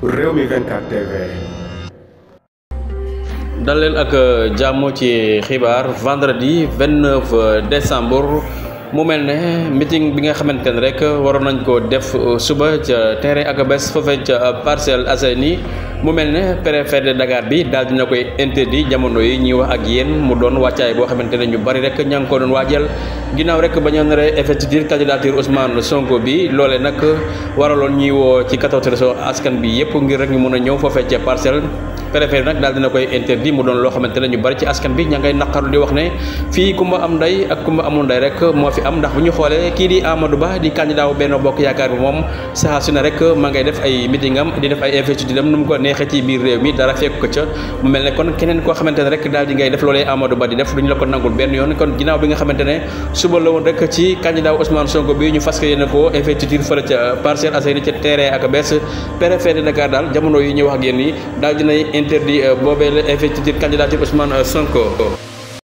Rewmi 24 TV. dal leen ak jàmm ci xibaar vendredi 29 décembre mu mel ne meeting bi nga xamante ne rek waroon nañ ko def suba ca terrain ak bés foofee ca Parcelles Assainies mu mel ne préfet de Dakar bi daal dina koy interdit jamono yi ñuy wax ak yéen mu doon wàccaay boo xamante ne ñu bari rek ña ngi ko doon waajal ginnaaw rek ba ñu naree effectuer candidature Ousmane Sonko bi loole nag waraloon ñuy woo ci 14 régions askan bi yëpp ngir rek ñu mun a ñëw foofee ca Parcelles. préfet nag daal dina koy interdit mu doon loo xamante ne ñu bari ci askan bi ña ngay naqaru di wax ne fii kumba am ndey ak kumba amul ndey rek moo fi am ndax bu ñu xoolee kii di Amadou Ba di candidat wu Benno Bokk Yaakaar bi moom saa su ne rek ma ngay def ay meeting am di def ay investiture am nu mu ko neexee ci biir réew mi dara fekk ko ca mu mel ne kon keneen koo xamante ne rek daal di ngay def loolee Amadou Ba di def duñu la ko nangul benn yoon kon ginnaaw bi nga xamante ne suba la woon rek ci candidat wu Ousmane Sonko bi ñu fas yéene ko investiture fële ca Parcelles Assainies ca terrain ak bees préfet de Dakar daal jamono yi ñuy wax ak yéen ni daal dinay interdit boobee la investiture candidature Ousmane Sonko.